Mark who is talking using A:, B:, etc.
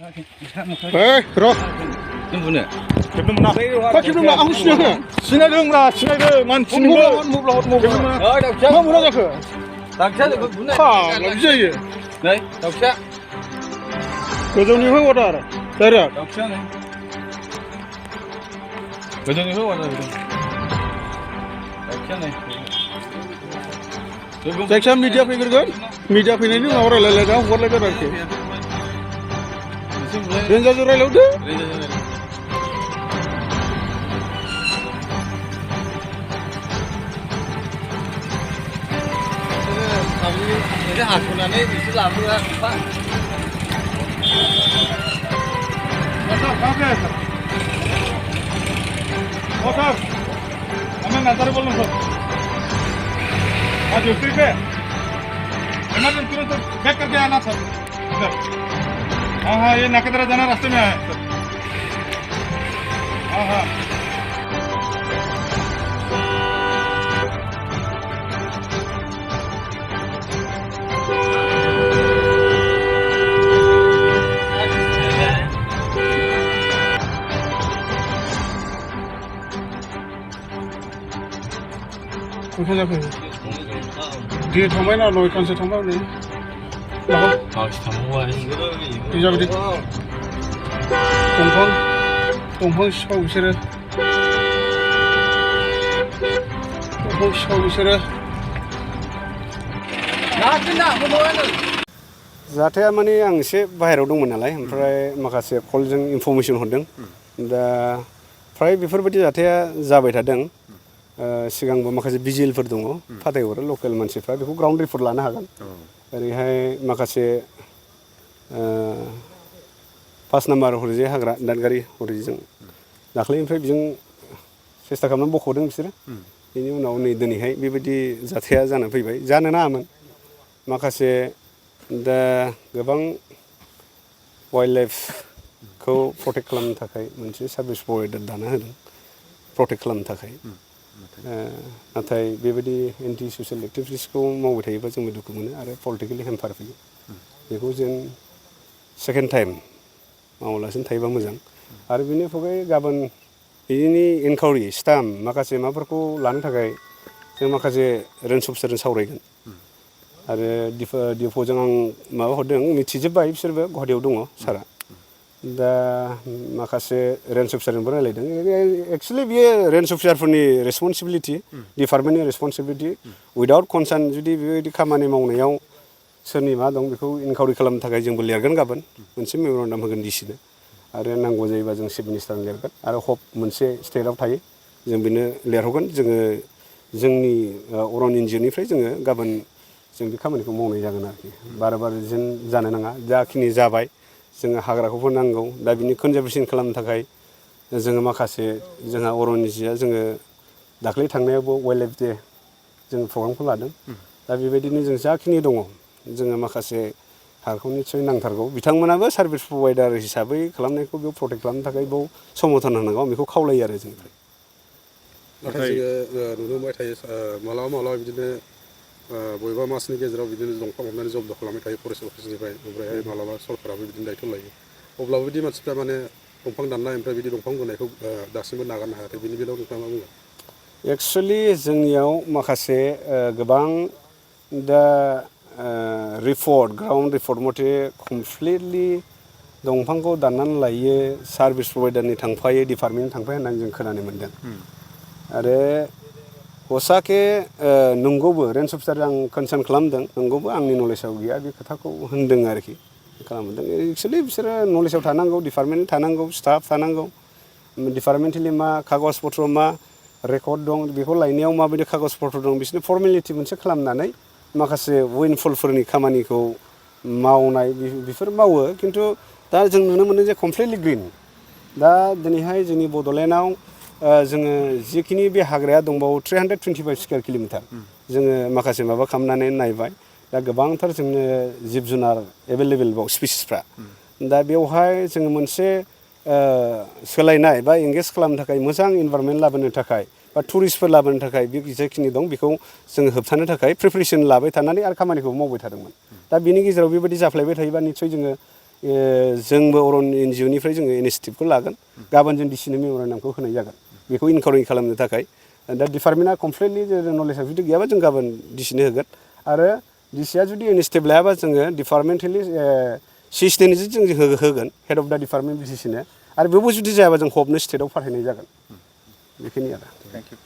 A: Hei, bro.
B: Nunggunya.
A: Kau kena aku siapa? Sinadung, man sinadung. Mau mula ke?
B: Tak saya tu guna.
A: Ha, lagi je.
B: Nih, tak saya.
A: Kau jauh ni apa order? Tera.
B: Tak saya nih. Betul ni apa order? Tak saya nih.
A: Section media Pay कर media Pay नहीं ना और ले लेगा और लेकर रखे ranger जो रहे उधर
B: ini hakunannya itu lalu lah pak.
A: सर हमें नजर बोलना सर आज उसी पे इमरजेंसी तुरंत बैक करके आना सर इधर हाँ ये नाके तरह जाना रास्ते में है सर हाँ कौन सा dia थांबाय ना लयखानसो थांबाय नै
B: थांबाय
A: dia जाबाय दंफां सिखाव बिसोरो जाथाया माने आं एसे बाहेरायाव दंमोन नालाय ओमफ्राय माखासे कलजों इनफरमेसन हरदों दा फ्राय बेफोरबायदि जाथाया जाबाय थादों सिगांबो माखासे बिजिएलफोर दङ फाथायहरो लकेल मानसिफ्रा बेखौ ग्राउन्ड रिपर्ट लानो हागोन ओरैहाय माखासे 5 नाम्बार हरैजाय हाग्रा दादगारि हरैजों दाख्लैनिफ्राय बिजों सेस्था खालामनानै बख'दों बिसोरो बेनि उनाव नै दिनैहाय बेबायदि जाथाया जानानै फैबाय जानो नाङामोन माखासे दा गोबां वाइल्ड लाइफखौ प्रटेक्ट खालामनो थाखाय मोनसे सार्भिस प्रभाइडार दाना होदों प्रटेक्ट खालामनो थाखाय नाथाय बेबायदि एन्टि ससियेल एक्टिभिटिसखौ मावबाय थायोबा जोंबो दुखु मोनो आरो पलिटिकेलि हेम्पार फैयो बेखौ जों सेकेन्ड टाइम मावालासिनो थायोबा मोजां आरो बेनि अनगायै गाबोन बिनि इनकुवारि स्टाम्प माखासे माबाफोरखौ लानो थाखाय जों माखासे रेन्ज अफिसारजों सावरायगोन आरो डिफ'जों आं माबा हरदों मिथिजोब्बाय बिसोरबो गुवाहाटियाव दङ सारा दा माखासे रेन्ज अफिसारजोंबो रायलायदों एक्सुवेलि बियो रेन्ज अफिसारफोरनि रेसपन्सिबिलिटि डिपार्टमेन्टनि रेसपन्सिबिलिटि उइदाउट कनसार्न जुदि बेबायदि खामानि मावनायाव सोरनि मा दं बेखौ इनकुवारि खालामनो थाखाय जोंबो लिरगोन गाबोन मोनसे मेम'रेन्डाम होगोन डिसिनो आरो नांगौ जायोबा जों चिफ मिनिस्टारनो लिरगोन आरो हप मोनसे स्टेटआव थायो जों बेनो लिरहरगोन जोङो जोंनि अरन एनजिअनिफ्राय जोङो गाबोन जों बे खामानिखौ मावनाय जागोन आरोखि बार जेन जानो नाङा जाखिनि जाबाय जोङो हाग्राखौबो नांगौ दा बिनि कनजारभेसन खालामनो थाखाय जोङो माखासे जोंहा अरन एनजिअआ जोङो दाख्लै थांनायावबो वाइल्ड लाइफ डे जों प्रग्रामखौ लादों दा बेबायदिनो जों जाखिनि दङ जोङो माखासे हाग्राखौ निस्सय नांथारगौ बिथांमोनाबो सार्भिस प्रभाइडार हिसाबै खालामनायखौ बेयाव प्रटेक्ट खालामनो थाखाय बेयाव समर्थन होनांगौ आं बेखौ खावलायो आरो जोंनिफ्राय
C: नाथाय जोङो नुनो मोनबाय थायो मालाबा बिदिनो बबेबा मासनि गेजेराव बिदिनो दंफां हमनानै जब्द खालामबाय थायो फरेस्ट अफिसनिफ्राय ओमफ्रायहाय मालाबा सरकाराबो बिदिनो दायथ' लायो अब्लाबो बिदि मानसिफ्रा माने दंफां दाननाय ओमफ्राय बिदि दंफां बोनायखौ दासिमबो नागारनो हायाखै बिनि बेलायाव नोंथाङा मा बुङो
A: एक्सुवेलि जोंनियाव माखासे गोबां दा रिपर्ट ग्राउन्ड रिपर्ट मथे कमप्लिटलि दंफांखौ दाननानै लायो सार्भिस प्रभाइडारनि थांफायो डिपार्टमेन्टनि थांफायो होननानै जों खोनानो मोन्दों आरो हसाके नंगौबो रेन्ज अफिसार आं कनसार्न खालामदों नंगौबो आंनि नलेजाव गैया बे खोथाखौ होनदों आरोखि खालामदों एक्सुवेलि बिसोरो नलेजाव थानांगौ डिपार्टमेन्ट थानांगौ स्टाफ थानांगौ डिपार्टमेन्टेलि मा कागज पत्र मा रेकर्ड दं बेखौ लायनायाव माबायदि कागज पत्र दं बिसोरनि फर्मेलिटि मोनसे खालामनानै माखासे उइनफुलफोरनि खामानिखौ मावनाय बेफोर मावो खिन्थु दा जों नुनो मोनो जे कमप्लिटलि ग्रिन दा दिनैहाय जोंनि बड'लेण्डआव जोङो जिखिनि बे हाग्राया दंबावो 325 स्कुवेर किल'मिटार जोङो माखासे माबा खालामनानै नायबाय दा गोबांथार जोंनो जिब जुनार एभेलेबेल बाव स्पिसिसफ्रा दा बेवहाय जोङो मोनसे सोलायनाय बा एंगेज खालामनो थाखाय मोजां इनभाइरनमेन्ट लाबोनो थाखाय बा टुरिस्टफोर लाबोनो थाखाय बे जेखिनि दं बेखौ जोङो होबथानो थाखाय प्रिपेरेसन लाबाय थानानै आरो खामानिखौ मावबाय थादोंमोन दा बिनि गेजेराव बेबायदि जाफ्लायबाय थायोबा निस्सय जोङो जोंबो अरन NGO निफ्राय जोङो इनिसियेटिभखौ लागोन गाबोन जों डिसिनो मेम'रेन्डामखौ होनाय जागोन बेखौ इनकारेज खालामनो थाखाय दा डिपार्टमेन्टआ कमप्लिटलि नलेजआ जुदि गैयाबा जों गाबोन डिसिनो होगोन आरो डिसिआ जुदि इनिसियेटिभ लायाबा जोङो डिपार्टमेन्टेलि सिस्टेमजों जों होगोन हेड अफ दा डिपार्टमेन्ट डिसिनो आरो बेयावबो जुदि जायाबा जों हबनो स्टेटआव फाथायनाय जागोन बेखिनि आरो।
D: Thank you.